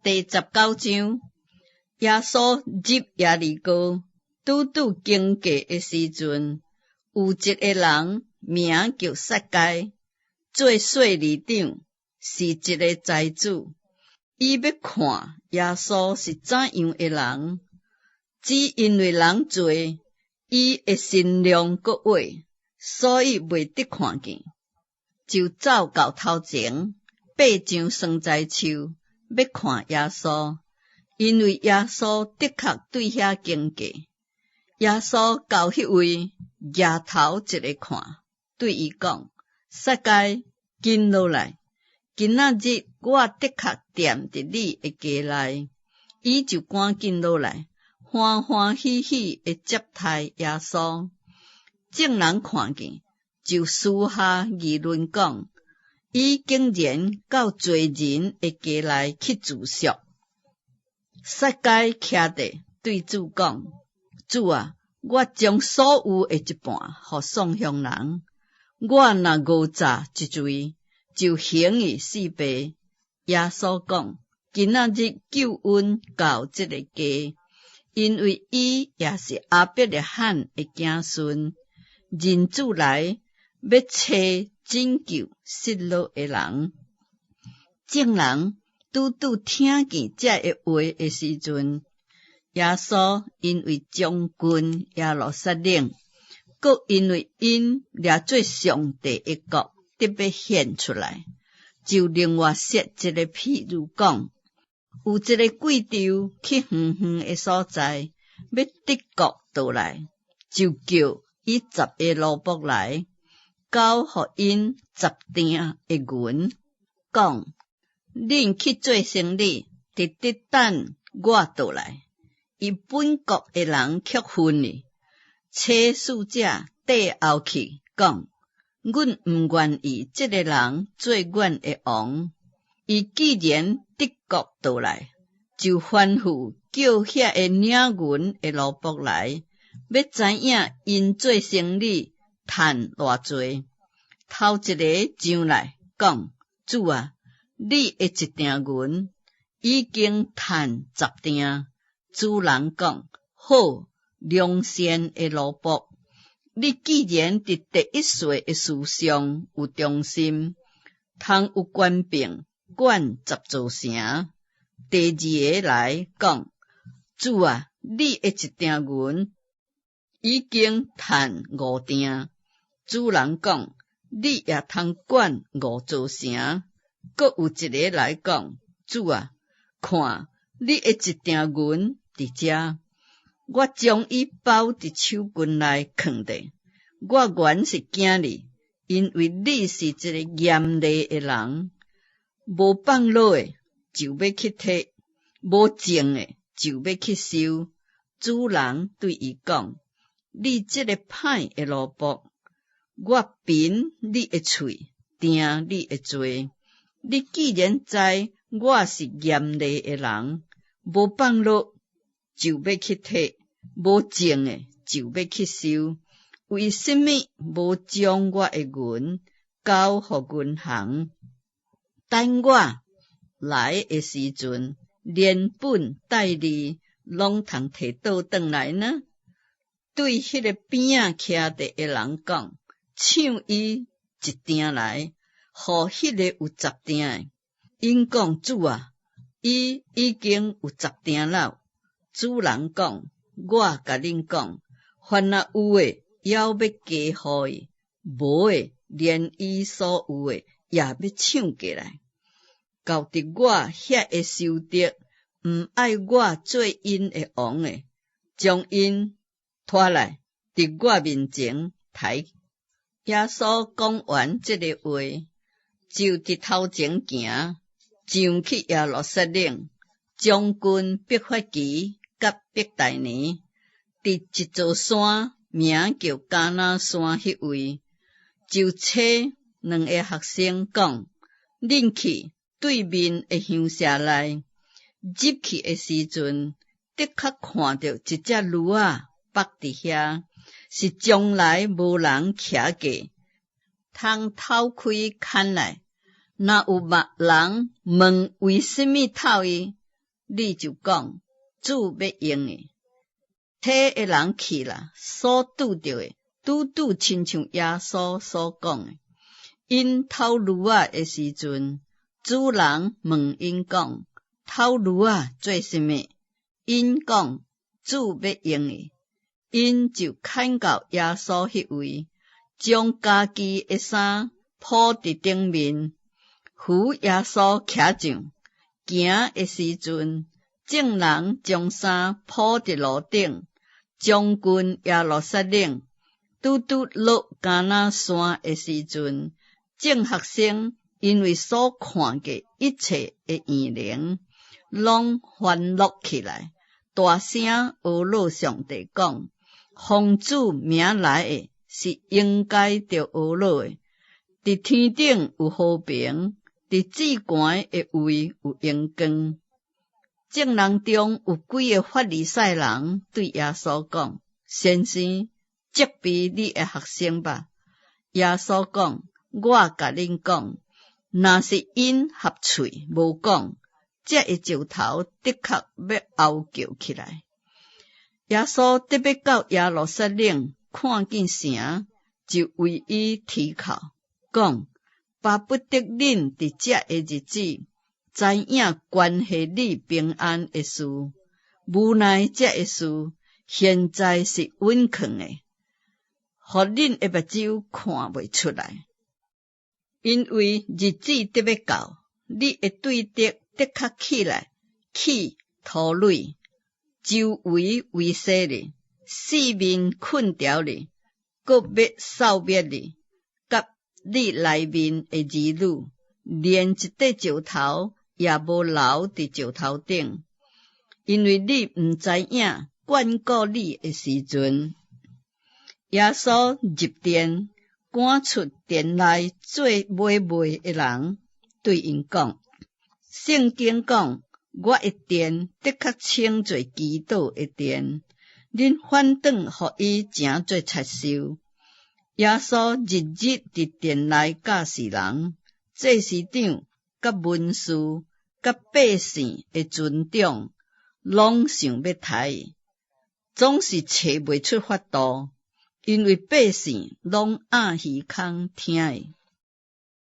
第19章，耶穌入耶利哥，拄拄經過的時陣，有一个人名叫撒該，做稅吏長，是一个財主。伊欲看耶穌是怎樣的人，只因為人濟，伊的身量閣矮，所以袂得看見，就走到頭前，爬上桑棑樹，欲看耶穌，因為耶穌的確對遐經過。耶穌到彼位，舉頭一个看，對伊講：撒該，緊落來，今仔日我的確踮佇你的家內。伊就趕緊落來，歡歡喜喜的接待耶穌。眾人看見，就私下議論講：伊竟然到罪人的家內去住宿。撒該徛著對主講：主啊，我將所有的一半予喪鄉人，我若訛詐一罪，就還伊四倍。耶穌講：今仔日救恩到這个家，因為伊也是亞伯拉罕的子孫。人子來欲揣拯救失落的人。眾人拄拄聽見這个話的時陣，耶穌因為將近耶路撒冷，閣因為𪜶掠做上帝的國得欲顯出來，就另外設一个譬喻講：有一个貴胄去遠遠的所在，欲得國倒來，就叫伊十个奴僕來，交予𪜶十鋛的銀，講：恁去做生理，直直等我倒來。伊本國的人卻恨伊，差使者綴後去，講：阮毋願意這个人做阮的王。伊既然得國倒來，就吩咐叫遐个領銀的奴僕來，欲知影𪜶做生理趁偌濟。頭一个上來講：主啊，你的一鋛銀已經趁十鋛。主人講：好，良善的奴僕，你既然佇第一細的事上有忠心，通有權柄管十座城。第二个來講：主啊，你的一鋛銀已經趁五鋛。主人講：你也通管五座城。閣有一个來講：主啊，看，你的一鋛銀佇遮，我將伊包佇手巾內囥著。我原是驚你，因為你是一个嚴厲的人，無放落的就欲去提，無種的就欲去收。主人對伊講：你這个歹的奴僕，我憑你的喙定你的罪。你既然知我是嚴厲的人，無放落就欲去提，無種的就欲去收，為什麼無將我的銀交予銀行？等我來的時陣，連本帶利攏通提倒轉來呢？對彼个邊仔徛著的人講：搶伊一鋛來，予彼个有十鋛的。𪜶講：主啊，伊已經有十鋛了。主人講：我共恁講，凡若有的，猶欲加予伊；無的，連伊所有的也欲搶過來。到佇我遐的仇敵，毋愛我做𪜶的王的，將𪜶拖來，佇我面前刣。耶穌講完這个話，就佇頭前行，上去耶路撒冷。將近伯法其佮伯大尼，佇一座山，名叫橄欖山彼位，就差兩个學生講：恁去對面的鄉社內，入去的時陣，的確看著一隻驢仔縛佇遐，是從來無人騎過，通透開牽來。若有別人問為什麼透伊，你就講，主欲用的。提的人去啦，所拄著的，拄拄親像耶穌所講的。𪜶偷驢仔的時陣，主人問𪜶講：偷驢仔做啥物？𪜶講：主欲用的。𪜶就牽到耶穌彼位，將家己的衫鋪佇頂面，扶耶穌徛上。行的時陣，眾人將衫鋪佇路頂。將近耶路撒冷，拄拄落橄欖山的時陣，眾學生因為所看見一切的異能，攏歡樂起來，大聲呵咾上帝講：奉主名來的是應該著呵咾的，佇天頂有和平，佇至懸的位有榮光。眾人中有幾个法利賽人對耶穌講：先生，責備你的學生吧。耶穌講：我共恁講，若是𪜶合喙無講，這个石頭的確欲嗷叫起來。耶穌得欲到耶路撒冷，看見城，就為伊啼哭，講：巴不得恁佇這个日子知影關係你平安的事，無奈這个事現在是隱藏的，予恁的目睭看袂出來。因為日子得欲到，你的對敵的確起來起塗壘，周圍圍踅你，四面困牢你，閣欲掃滅你，佮你內面的兒女，連一塊石頭也無留佇石頭頂，因為你毋知影眷顧你的時陣。耶穌入殿，趕出殿內做買賣的人，對𪜶講：聖經講，我的殿的確稱做祈禱的殿，恁反轉予伊成做賊岫。耶穌日日佇殿內教示人，祭司長、佮文士、佮百姓的尊長，攏想欲刣伊，總是揣袂出法度，因為百姓攏掩耳孔聽伊。